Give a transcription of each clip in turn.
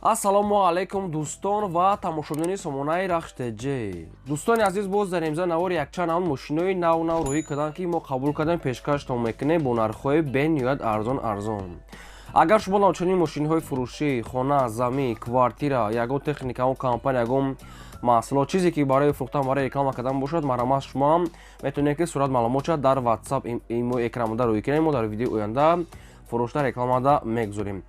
Ассалому алайкум, дӯстон ва тамошобинони сомонаи Рахш ТЖ. Дӯстони азиз, боз дар имза навори якчанд навъ мошинои нав нав рӯӣ карданд, ки мо қабул кардем, пешкаштон мекунем бо нархҳои бениҳоят арзон арзон. Агар шумо навчунин мошинҳои фурӯшӣ, хона, замин, квартира, ягон техника, ягон компания, ягон маҳсулот, чизе ки барои фурӯхтан, барои реклама кардан бошад, марҳамат, шумо ҳам метавонед, ки сурат маълумотша дар WhatsApp имо экранмода рӯӣ кунем. Мо дар видеои оянда фурӯшта рекламада мегузорем.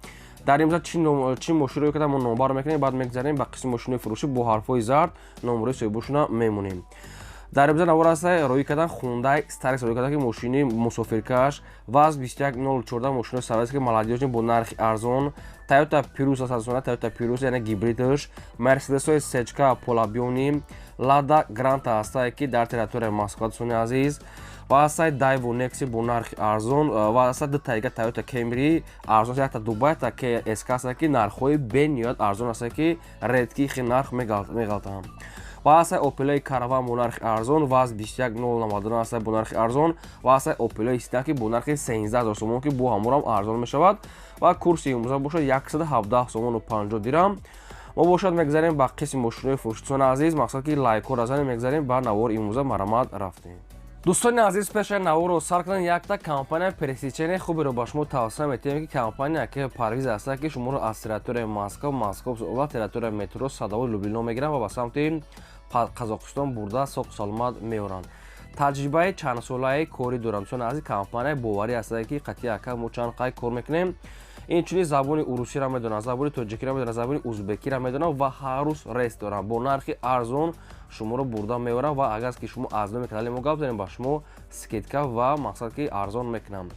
Дар имза чӣ мошин рӯй карда, мо номбар мекунем, баъд мегзарем ба қисми мошинои фурӯшӣ, бо ҳарфҳои зард номрои соҳибошона мемонем. Дар имза навор аста рӯй кардан Хундай Старекс рӯй карда, ки мошини мусофиркаш ВАЗ 21014, мошинои советский, молодёжный, бо нархи арзон. Тойота Приус аст, Тойота Приус, яъне гибридш, Мерседесои сечка полуобъёмный, Лада Гранта ҳастае, ки дар территорияи Москва, дӯстони азиз, ва ҳастаи Дайву Некси бо нархи арзон, ва ҳаста ду тайга Тойота Кемри арзон, якта Дубай, якта КСК ҳаста, ки нархҳои бениҳоят арзон ҳаста, ки редкий хи нарх меғалтанд, ва ҳастаи Опелои Караван бо нархи арзон, ВАЗ 21099 ҳастаи бо нархи арзон, ва ҳастаи Опелои Сидан, ки бо нархи 13 000 сомон, ки бо ҳаморам арзон мешавад. Ва курси имрӯза бошад 117 сомону 50 дирам. Мо бошад мегзарем ба қисми мошинои фурӯшӣ. Дӯстони азиз, мақсад ки лайкҳоро занем, мегзарем ба навори имрӯза. Марҳамат, рафтем. Дӯстони азиз, пешаи наворро сар кардан якта компания пересечение хуберо ба шумо тавсия метиҳем, ки компания ки Парвиз аста, ки шуморо аз территорияи Москва, Москва ва территорияи метро Садовой, Люблино мегиранд ва ба самти Қазоқистон бурда, соқу саломат меоранд. Таҷрибаи чандсолаи корӣ доранд. Дӯстони азиз, компанияи боварӣ ҳастае, ки қатъи ака мо чанд қай кор мекунем. Инчунин забони урусиро медонанд, забони тоҷикиро медонанд, забони узбекиро медонанд ва ҳар рӯз рейс доранд. Бо нархи арзон шуморо бурда меоранд ва агар ки шумо аз номи канали мо гап занем, ба шумо скидка ва мақсад ки арзон мекунанд.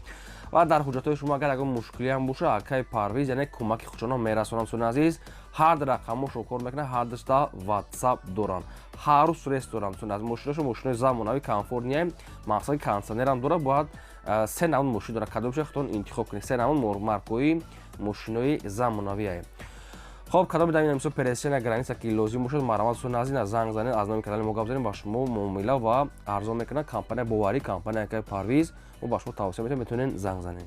Ва дар ҳуҷҷатҳои шумо агар ягон мушкилиам боша, акаи Парвиз, яъне кӯмаки худшона мерасонанд. Дӯстони азиз, ҳар рақамошон кор мекунад, ҳар дуста WhatsApp доранд, ҳар рӯз рейс доранд. Дӯстони азиз, мошинашон мошинои замонавӣ, комфортный, мақсади кондиционерам дорад. Бояд се навъ мошин дорад, кадомша худтон интихоб кунед. Се навъ маркои мошинои замонавие. Хоб, кадоми дар мисол пересечения граница ки лозим бошад, марҳамат, дӯстони азиз, занг занед, аз номи канали мо гап занед, ба шумо муомила ва арзон мекунад. Компания боварӣ, компания акаи Парвиз, мо ба шумо тавсия метавонем, метавонед занг занед.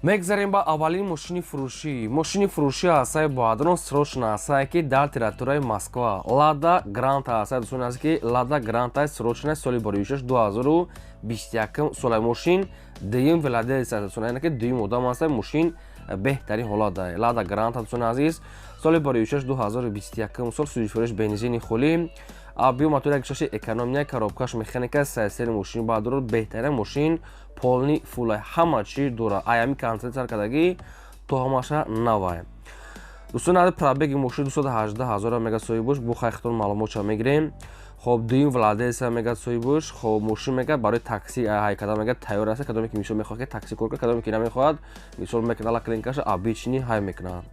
Мегзарем ба аввалин мошини фурӯшӣ. Мошини фурӯшӣ ҳастаи боадрон, срочно ҳастае, ки дар территорияи Москва Лада Гранта ҳастае, дӯстони азиз, ки Лада Гранта срочно, соли бароишаш 2021 сола, мошин дуюм владелец, яъне ки дуюм одам ҳастае, мошин беҳтарин ҳолат дорад. Лада Гранта, дӯстони азиз, соли бароишаш 2021 сол, сӯзишвориш бензини холӣ, объём мотор 1,6, экономия, коробкаш механика, сайсери мошин баъдро беҳтарин, мошин полный фулай, ҳама чи дора, аями концерт сар кардагӣ то ҳамаша навай. Дӯстони азиз, пробеги мошин 218 ҳазора мега соҳибош, бо хайхтон маълумотша мегирем. Хоб, дуюм владелца мегад соҳибош. Хоб, мошин мегад барои такси ҳайкада мегад тайёр аст. Кадоме ки мисол мехоҳад, ки такси кор кунад, кадоме ки намехоҳад, мисол мекунад, лаклинкаша обычный ҳай мекунад.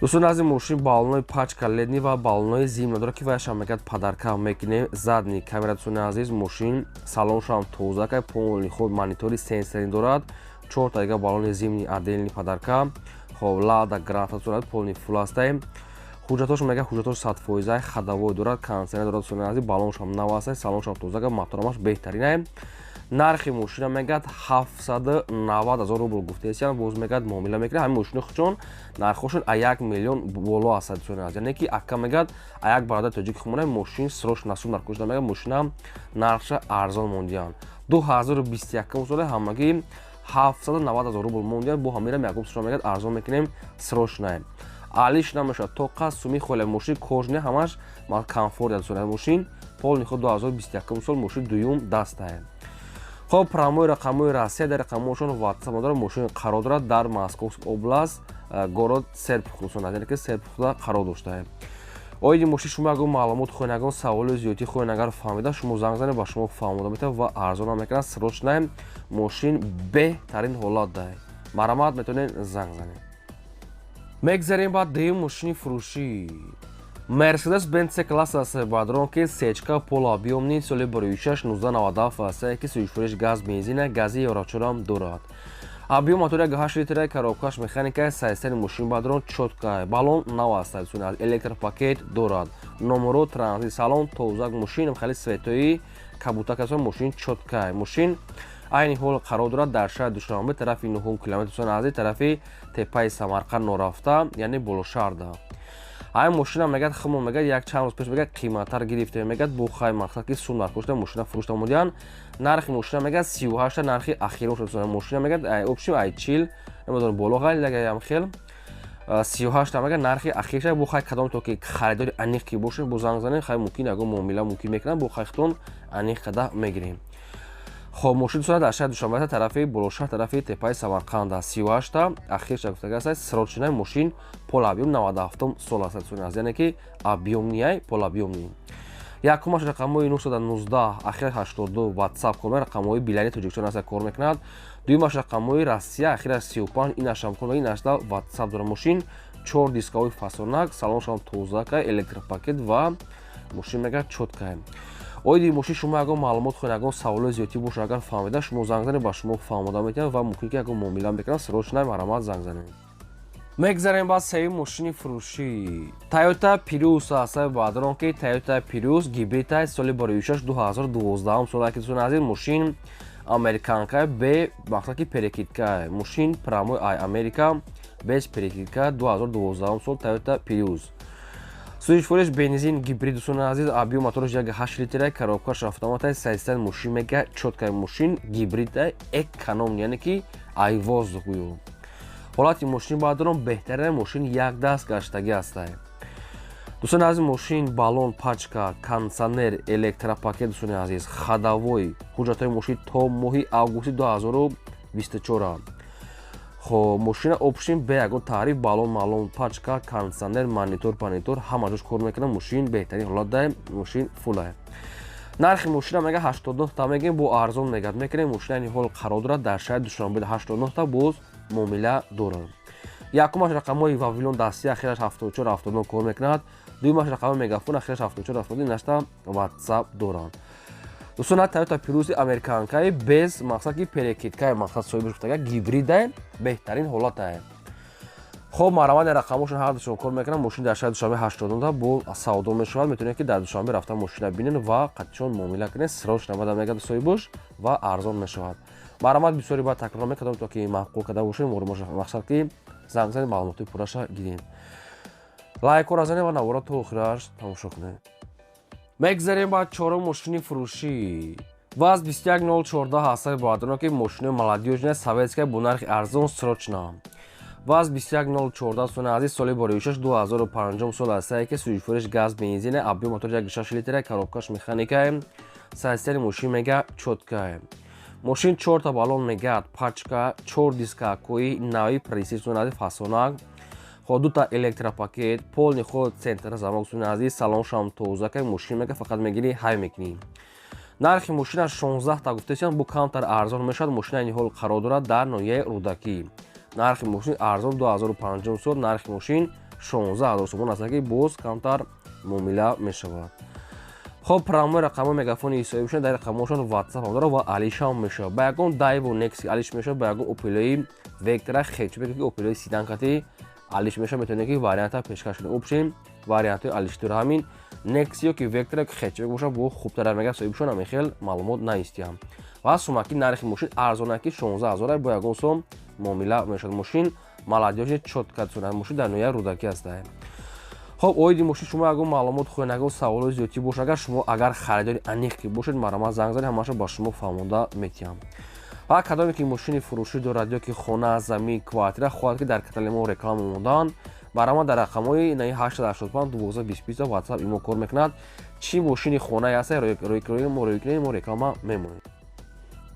Дӯстони азиз, мошин баллонои пачка летний ва баллонои зимний дорад, ки ваяшам мегад подарка мекунем. Задний камера, дӯстони азиз, мошин салоншам тоза кай, полный хоб, монитори сенсорный дорад, чорта дига баллони зимний отдельный подарка. Хоб, Лада Гранта, дӯстони азиз, полный фул астаем. Ҳуҷҷатош мега, ҳуҷҷатош 100%, ходовой дорад, кондиционер дорад. Дӯстони азиз, баллоншам нав аст, салоншам тоза кай, моторамаш беҳтаринае. Нархи мошина мегӯяд 790 ҳазор рубл гуфтаесиян, боз мегӯяд муомила мекунад. Ҳамин мошини худшон нархҳошон а 1 миллион боло аст, дӯстони азиз. Яъне ки ака мегӯяд, а як бародари тоҷики хумона мошин срочно насуб наркошда, мегӯяд, мошина нархша арзон мондиянд. 2021 сола ҳамагӣ 790 ҳазор рубл мондиянд. Бо ҳамира ягон сро мегӯяд арзон мекунем, срочное, алиш намешавад, тоқа суми холе, мошин кожаный, ҳамаш комфорт, дӯстони, мошин полный худ, 2021 сол, мошин дуюм дастае. Хоб, прямой рақамҳои Россия, дар рақамҳошон WhatsApp дорад. Мошин қарор дорад дар Московск област, город Серпухов, дӯстон, яъне ки Серпуховда қарор доштае. Оиди мошин шумо ягон маълумот хоҳед, ягон саволи зиёдӣ хоҳед, агар фаҳмида, шумо занг занед, ба шумо фаҳмода метавад ва арзонам мекунад. Срочно, мошин беҳтарин ҳолат дае, марҳамат, метавонед занг занед. Мегзарем ба дуюм мошини фурӯшӣ. Мерседес Бенц класс аст, бадрон, ки сечка полуобъёмный, соли 2006, 1997 аст, ки сӯзишвориш газ, бензина, гази ёрачорам дорад. Объём мотор 1,8 литра, коробкаш механика, сайсари мошин бадрон чётко, баллон нав аст, электропакет дорад, номеро транзит, салон тозак, мошин хеле светои кабутак аст, мошин чётко, мошин Айни ҳол қарор дорад дар шаҳри Душанбе, тарафи 9 километр, дӯстони азиз, тарафи теппаи Самарқанд норафта, яъне болошаҳрда. Ай мошина мегӯяд, хумон мегӯяд, як чанд рӯз пеш мегӯяд, қиматтар гирифтем, мегӯяд, бо хай мақсад ки сум нархошта мошина фурӯшта омодиян. Нархи мошина мегӯяд 38, нархи ахирон шуд. Мошина мегӯяд, общем, ай 40 намедонам боло ғайлагаям хел 38 мегӯяд нархи ахирша. Бо хай кадом то ки харидори аниқ ки бошед, бо занг занем, хай мумкин ягон муомила мумкин мекунам, бо хайхтон аниқ када мегирем. Хоб, мошин, дӯстон, дар шаҳри Душанбе, тарафи болошаҳр, тарафи теппаи Самарқанд аст. 38-та ахирша гуфтага аст. Срочный мошин, полуобъём, 97 сол аст, дӯстони азиз, яъне ки объёмный, полуобъёмный. Якумаш рақамҳои 919, ахираш 82, WhatsApp кор, рақамҳои Билайни Тоҷикистон аст, кор мекунад. Дуюмаш рақамҳои Россия, ахираш 35, инашам кор, инашда WhatsApp дора. Мошин чор дискаҳои фасонак, салоншам тозака, электропакет ва мошин мегӯяд чёткая. Оиди мошин шумо ягон маълумот хоҳед, ягон саволои зиёдтӣ бошад, агар фаҳмида, шумо занг занед, ба шумо фаҳмода метавонад ва мумкин ки ягон муомила мекунад. Срочно марҳамат, занг занед. Мегзарем ба сеюм мошини фурӯшӣ. Тойота Приус аст, баъдрон ки Тойота Приус гибридай, соли барои 2012 сол, ки, дӯстони азиз, мошин американка, бе мақсад ки перекидка, мошин прямой ай Америка, без перекидка, 2012 сол, Тойота Приус. Сӯзишвориш бензин, гибрид, дӯстони азиз, объём мотораш 1,8 литра, коробкаш автоматай, сайстан мошин мега чёткай, мошин гибридай, эконом, яъне ки ай воздух гӯё. Ҳолати мошин баъдорон беҳтарин, мошин як даст гаштагӣ ҳастай. Дӯстони азиз, мошин баллон, пачка, кондитсионер, электропакет, дӯстони азиз, ходовой. Ҳуҷҷатҳои мошин то моҳи августи 2024. Хоб, мошина общем бе ягон таъриф, баллон маллон, пачка, кондитсионер, монитор панитор ҳама ҷош кор мекунад. Мошин беҳтарин ҳолат дае, мошин фулае. Нархи мошина мега 89 та мегем, бо арзон мегад мекунем. Мошина ини ҳол қарор дорад дар шаҳри Душанбе, 89 та, боз муомила дорад. Якумаш рақамҳои Вавилон дастӣ, ахираш 74 79 кор мекунад. Дуюмаш рақами Мегафон, ахираш 74 70, нашта WhatsApp доранд. Дӯстон, Тойота Приуси американкаи, без мақсад ки перекидкаи, мақсад соҳибаш гуфтага, гибридае, беҳтарин ҳолатае. Хоб, марҳамат, рақамҳошон ҳардушон кор мекунанд. Мошин дар шаҳри Душанбе 89 бо савдо мешавад. Метавонед ки дар Душанбе рафта мошина бинед ва қатишон муомила кунед. Срочно бада мегад соҳибош ва арзон мешавад. Марҳамат, бисёри баъд такрор мекардам, то ки маъқул карда бошед. Мақсад ки занг занед, маълумоти пурраша гирем. Лайкҳоро занед ва навора то охираш тамошо кунед. Мегзарем ба чорум мошини фурӯшӣ. ВАЗ 21014 ҳастаи боадоно ки мошинои молодёжная, советская, бо нархи арзон, срочно. ВАЗ 21014, сони азиз, соли боришаш 2005 сол ҳастае ки сӯзишвориш газ, бензине, объём мотор 1,6 литра, коробкаш механикае, состояние мошин мега чёткае. Мошин чорта баллон мегад, пачка, чор дискакои нави пресис, сони азиз, фасонак. Хо, дута электропакет, полный ход, центр замок, сони азиз, салоншам тозакай. Мошин мега фақат мегирӣ, ҳай мекунӣ. Нархи мошина 16 та гуфтесиям, бо камтар арзон мешавад. Мошина ини ҳол қарор дорад дар ноҳияи Рӯдакӣ. Нархи мошин арзон, 2005 сол, нархи мошин 16 ҳазор сомон аст, ки боз камтар муомила мешавад. Хоб, прямой рақамҳои Мегафони ҳисобӣ бошад, дар рақамҳошон WhatsApp ҳам дорад ва алишам мешавад. Ба ягон Дайву Некси алиш мешавад, ба ягон Опелои Вектра, хэтчбек ки Опелои седан кати алиш мешавад, метавонед ки варианта пешкаш кунед. Общем, вариантҳои алиш дора. Ҳамин Некси ё ки Вектра, ки хэтчбек бошад, бо хубтар мегӯяд соҳибшон, ҳамин хел маълумот наистиям. Ва сумаки нархи мошин арзонаки 16 ҳазора, бо ягон сом муомила мешавад. Мошин молодёжный, чётка. Мошин дар ноҳияи Рӯдакӣ ҳастае. Хоб, оиди мошин шумо ягон маълумот хоҳед, ягон саволои зиёдтӣ бошад, агар шумо агар харидори аниқ ки бошед, марҳамат, занг занед, ҳамаашро ба шумо фаҳмонда метиҳам. Ва кадоме ки мошини фурӯшӣ дорад ё ки хона, замин, квартира хоҳад ки дар канали мо реклама мондан, марҳамат, дар рақамҳои 885 12 20 WhatsApp, имо кор мекунад. Чӣ мошини хонае ҳаста, мо рӯй кунем, мо реклама мемонем.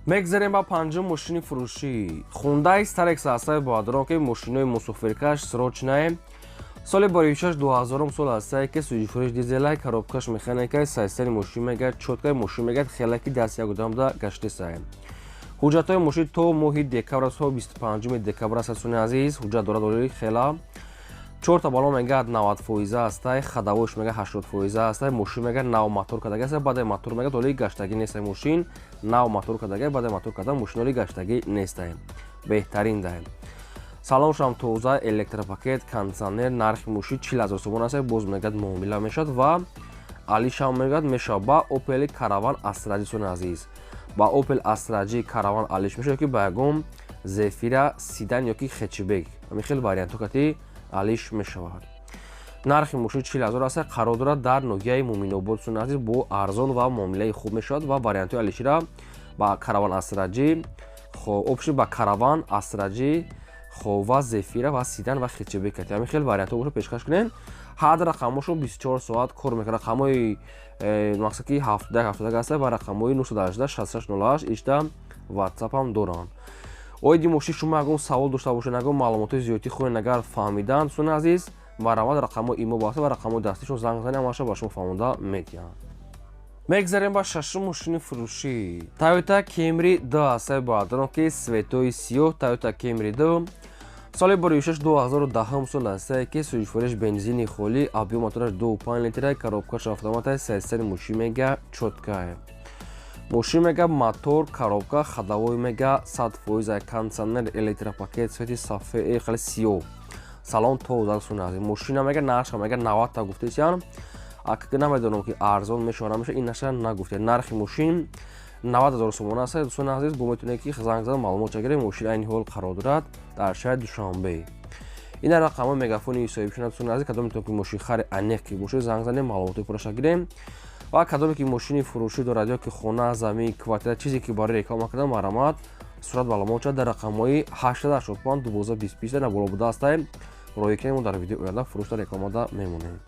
Мегзарем ба панҷум мошини фурӯшӣ. Хундай Старекс ҳастаи боадрон ки мошинои мусофиркаш, срочное, соли боришаш 2000 сол ҳастае ки сӯзишвориш дизелай, коробкаш механикай, состояние мошин мегӯяд чёткай. Мошин мегӯяд хелаки даст ягудамда гаштесай. Ҳуҷҷатҳои мошин то моҳи декабр, то 25 декабр аст. Суни азиз, ҳуҷҷат дорад оли хела. Чорта баллон мегӯяд 90% ҳастай, ходовойш мегӯяд 80% ҳастай. Мошин мегӯяд нав мотор кардагӣ аст, баъдаи мотор мегӯяд оли гаштагӣ нестай. Мошин нав мотор кардагӣ, баъдаи мотор кардан мошин оли гаштагӣ нестай, беҳтарин дай. Салоншам тоза, электропакет, кондитсионер. Нархи мошин 40 000 сомон аст, боз мегӯяд муомила мешавад ва алишам мегӯяд мешавад. Ба Опели Караван Астра, дӯстони азиз. Ба Opel Astra G Caravan алиш мешавад, ки ба ягон Зефира седан ёки хэтчбек, ҳамин хел вариантҳо кати алиш мешавад. Нархи мошин 40 000 аст, қарор дорад дар ноҳияи Муминобод. Дӯстони азиз, бо арзон ва муомилаи хуб мешавад ва вариантҳои алишира ба Караван Astra G, хоб, общий ба Караван, Astra G, хоб, ва Зефира ва седан ва хэтчбек кати ҳамин хел вариантҳо боша, пешкаш кунем. Ҳар рақамҳошон 24 соат кор мекунад. Рақамҳои мақсад ки 71 71 аст ва рақамҳои 918 66 08 ишта WhatsApp ҳам доранд. Оиди мошин шумо ягон савол дошта бошед, ягон маълумотҳои зиёдтӣ хоҳед агар фаҳмидан, дӯстони азиз, марҳамат, рақамҳои имо баста ва рақамҳои дастишон занг занед, ҳамаша ба шумо фаҳмонда медиҳанд. Мегзарем ба шашум мошини фурӯшӣ. Toyota Camry 2 аст, бародарон, ки цветои сиёҳ. Toyota Camry 2, соли 2006, 2010 сол аст, ки сӯзишвориш бензини холӣ, объём мотораш 2,5 литра, коробкаш автомата, сесер. Мошин мега чёткая. Мошин мега мотор, коробка, ходовой мега 100%, кондиционер, электропакет, цвети сафед, хеле сиёҳ, салон тоза. Дӯстони азиз, мошина мега нархша мега 90 та гуфтесиян. Намедонам, ки арзон мешавад, намешавад, ин наша нагуфте. Нархи мошин 90 000 сомона аст. Дӯстони азиз, бо метавонед, ки занг зада маълумот гиред. Мошин айни ҳол қарор дорад дар шаҳри Душанбе. Ина рақамҳои мегафони соҳибшона. Дӯстони азиз, кадоме ки мошинхари аниқ ки бошед, занг занед, маълумоти пурраша гирем. Ва кадоме ки мошини фурӯшӣ дорад ё ки хона, замин, квартира, чизе ки барои реклама кардан, марҳамат, сурат маълумот шавад дар рақамҳои 885 12 20 на боло буда астаем, роҳӣ кунем. Дар видеои оянда фурӯшда рекламада мемонем.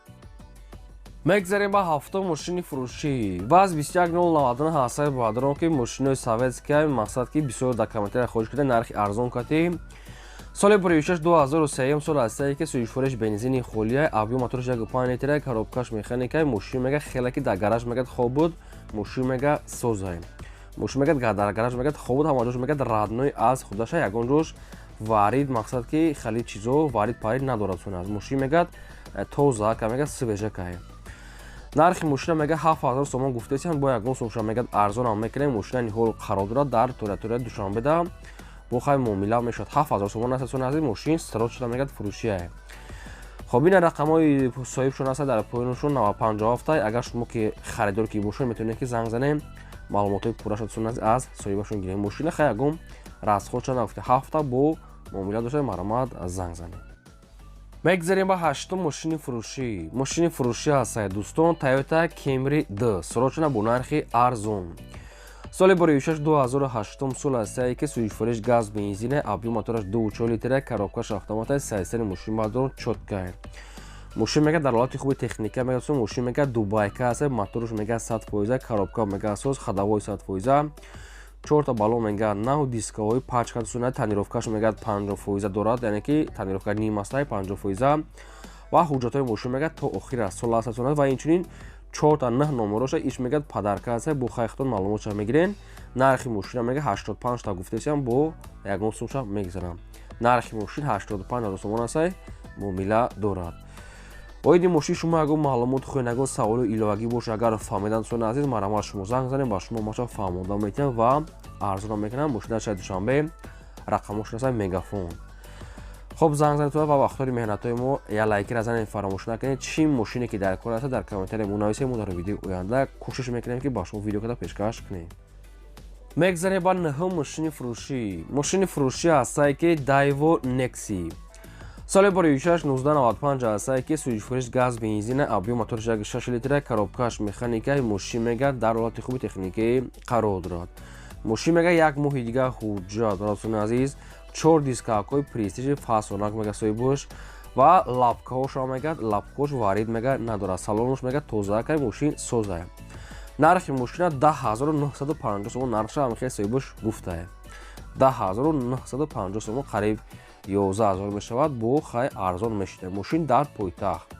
Мегзарем ба ҳафтум мошини фурӯшӣ. ВАЗ 21099 ҳастаи, бародарон, ки мошинои советская, мақсад ки бисёр дар комментария хоҳиш карда, нархи арзон кати. Соли 26, 2003 сол ҳастае, ки сӯзишвориш бензини холия, объём мотораш 1,5 литра, коробкаш механика. Мошин мега хеле ки дар гараж мегад хоб буд. Мошин мега созае. Мошин мегад дар гараж мегад хоб буд, ҳама ҷош мегад родной аз худаша, ягон ҷош варид, мақсад ки хеле чизо варид парид надорад. Сон аз мошин мегад тоза ка, мегад свежакае. Нархи мошина мега 7000 сомон гуфтесиам, бо ягон сомша мегад арзонам мекунем. Мошина ниҳол қарор дорад дар территорияи Душанбеда, бо хай муомила мешавад. 7000 сомон аст. Сон аз мошин срочно мегад фурӯшия. Хоб, ина рақамҳои соҳибшон аст дар поёнашон, 957. Агар шумо ки харидор ки бошед, метавонед, ки занг занем, маълумотҳои пурраша, дӯстон, аз соҳибашон гирем. Мошина хай ягон расходша нагуфте, ҳафта бо муомила дошта, марҳамат, занг занед. Мегзарем ба ҳаштум мошини фурӯшӣ. Мошини фурӯшӣ ҳастае, дӯстон, Toyota Camry 2, срочно бо нархи арзон. Соли 26, 2008 сол ҳастае, ки сӯзишвориш газ бензина, объём мотораш 2,4 литра, коробкаш автомата, сайсари мошин бардорон чёткае. Мошин мега дар ҳолати хуби техника мега. Мошин мега дубайка аст, моторш мега 100%, коробка мега соз, ходовой 100%, чорта баллон мега нав, дискаҳои пачка сунат, тонировкаш мега 50% дорад, яъне ки тонировка ним астай, 50%. Ва ҳуҷҷатҳои мошин мега то охир аст сол аст сунат. Ва инчунин чорта нӯҳ номероша иш мегад подарка аст, бо хайхтон маълумотша мегирен. Нархи мошина мега 85 та гуфтесиам, бо ягон сумша мегзарам. Нархи мошин 85 ҳазор сомон астай, муомила дорад. Оиди мошин шумо ягон маълумот хоҳед, ягон саволу иловагӣ боша агар фаҳмидан, дӯстони азиз, марҳамат, шумо занг занем, ба шумо маша фаҳмонда метиҳам ва арзона мекунам. Мошин дар шаҳри Душанбе, рақамошон аст мегафон. Хоб, занг занед ва вақтҳои меҳнатҳои мо я лайкира занед, фаромӯш накунед. Чӣ мошине ки дар кор аст, дар комментария мунависед, мо дар видеои оянда кӯшиш мекунем, ки ба шумо видео карда пешкаш кунем. Мегзарем ба нӯҳум мошини фурӯшӣ. Мошини фурӯшӣ ҳастае, ки Daewoo Nexia, соли 26, 1995 ҳастае, ки сӯзишвориш газ бензина, объём мотораш 1,6 литра, коробкаш механика. Мошин мега дар ҳолати хуби техникӣ қарор дорад. Мошин мега як моҳи дигар ҳуҷҷат дорад. Дӯстони азиз, чор дискакҳои престижи фасонак мега соҳибош ва лапкаҳошро мегад, лапкаҳош варид мега надорад, салонош мега тоза кай, мошин созае. Нархи мошина 10 950 сомон, нархша ҳамихел соҳибош гуфтае, 10 950 сомон, қариб 11 000 мешавад, бо хай арзон мешида. Мошин дар пойтахт.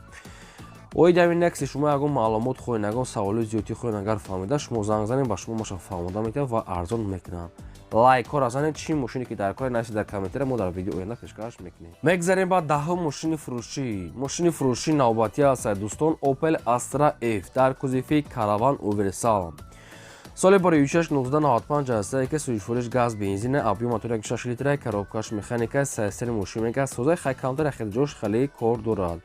Оиди ҳамин Некси шумо ягон маълумот хоҳед, ягон саволи зиёдтӣ хоҳед агар фаҳмида, шумо занг занед, ба шумо маша фаҳмода метиҳам ва арзон мекунам. Лайкҳоро занед. Чӣ мошине ки дар кори, нависед дар комментария, мо дар видео оянда пешкаш мекунем. Мегзарем ба даҳум мошини фурӯшӣ. Мошини фурӯшӣ навбатӣ ҳастад, дӯстон, Opel Astra F дар кузови Caravan Универсал, соли 26, 1995 ҳастае, ки сӯзишвориш газ бензина, объём мотор 1,6 литра, коробкаш механика, сайсари мошин мега созаи, хай камтар хеле ҷош хеле кор дорад.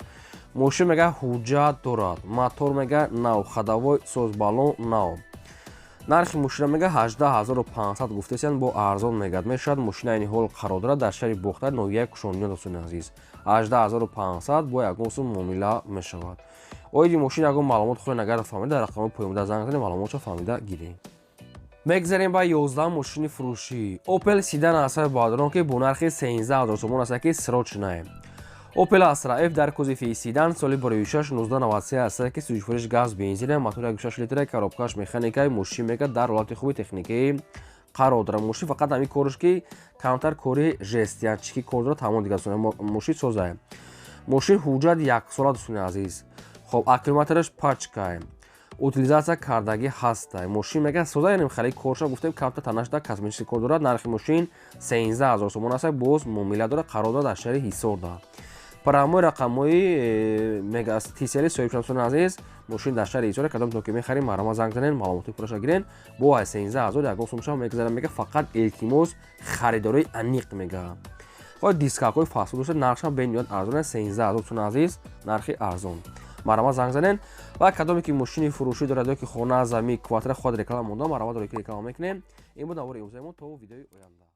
Мошин мега ҳуҷҷат дорад, мотор мега нав, ходовой соз, баллон нав. Нархи мошина мега 18 500 гуфтесиян, бо арзон мегад мешавад. Мошина айни ҳол қарор дорад дар шаҳри Бохтар, ноҳияи Кушониён. Дӯстони азиз, 18 500 бо ягон сум муомила мешавад. Оиди мошина ягон маълумот хоҳед, агар фаҳмида, дар рақамҳои поёнда занг занед, маълумотшо фаҳмида гиред. Мегзарем ба 11 мошини фурӯшӣ. Опел седан асаи баҳодурон, ки бо нархи 13 000 сомон аст, ки срочная. Опел Астра Ф дар кузови седан, соли 2006, 1993 аст, ки сӯзишвориш газ, бензин, мотор 16 литра, коробкаш механикаи. Мошин мега дар ҳолати хуби техникӣ қарор дорад. Мошин фақат ҳамин корш, ки камтар кори жестянщик ӣ кор дорад, тамом, дигар мошин созае. Мошин ҳуҷҷат яксола, дӯстони азиз. Хоб, аккумулятораш пачкай, утилизация кардагӣ ҳастай. Мошин мега соза, яъне хеле корша гуфтем, камтар танашда косметический кор дорад. Нархи мошин 13 000 сомон аст, боз муомила дорад. Қарор дорад дар шаҳри Ҳисорда. Прямой рақамҳои мега тисели соҳибшамсони азиз, мошин дар шаҳри Ҳисора. Кадом то ки мехарем, марҳамат, занг занед, маълумоти пурраша гирен. Бо 13 000 ягон сумша мегзарам мега, фақат илтимос, харидорои аниқ мега. Хо, дискакҳои фастфуд дошта, нархшам бениҳоят арзон аст, 13 000, дӯстони азиз, нархи арзон. Марҳамат, занг занед. Ва кадоме ки мошини фурӯшӣ дорад ё ки хона, замин, квартира хоҳад реклама монда, марҳамат, ки реклама мекунем. Ин буд навори имрӯзаи мо. То видеои оянда.